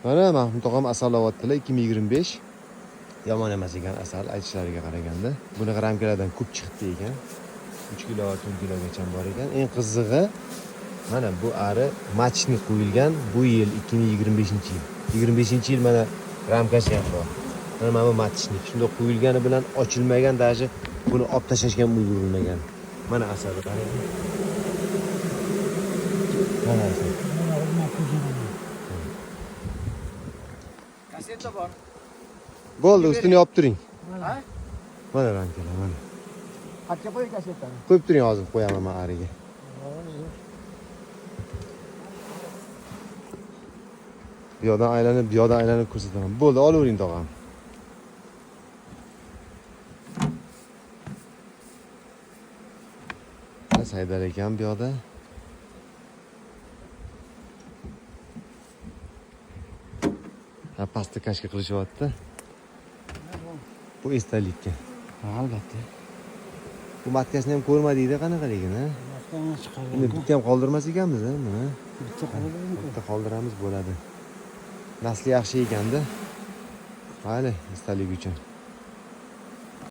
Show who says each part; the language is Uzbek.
Speaker 1: Mana Mahmud tog'am asal olyaptilar 2025. Yomon emas ekan asal aytishlariga qaraganda. Bunaqa ramkalardan ko'p chiqibdi ekan. 3 kilo, 4 kilogacha bor ekan. Eng qizig'i mana bu ari matchni qo'yilgan bu yil 2025-yil. 25-yil mana ramkasi ham bor. Mana bu matchnik shunday qo'yilgani bilan ochilmagan, даже buni olib tashlashga ham ulgurilmagan. Mana asali qarang. Mana asal.
Speaker 2: Kaseta bor.
Speaker 1: Bo'ldi, ustini yopib turing.
Speaker 2: Ha?
Speaker 1: Mana ramkalar, mana.
Speaker 2: Qayerga qo'y kasetani?
Speaker 1: Qo'yib turing, hozir qo'yaman men ariga. Bu yoqdan aylanib, bu yoqdan aylanib ko'rsataman. Bo'ldi, olavering tog'am. Saydar ekan bu yoqda. Ha, pastda kashka qilishyapti. Bu esdalikka.
Speaker 2: Albatta.
Speaker 1: Bu matkasini ham ko'rmadik-da qanaqaligini.
Speaker 2: Matkani chiqargan.
Speaker 1: Endi bitta ham qoldirmas ekanmiz, ha, buni.
Speaker 2: Bitta qoldiramiz.
Speaker 1: Bitta qoldiramiz bo'ladi. Nasli yaxshi ekanda. Mayli, esdalik uchun.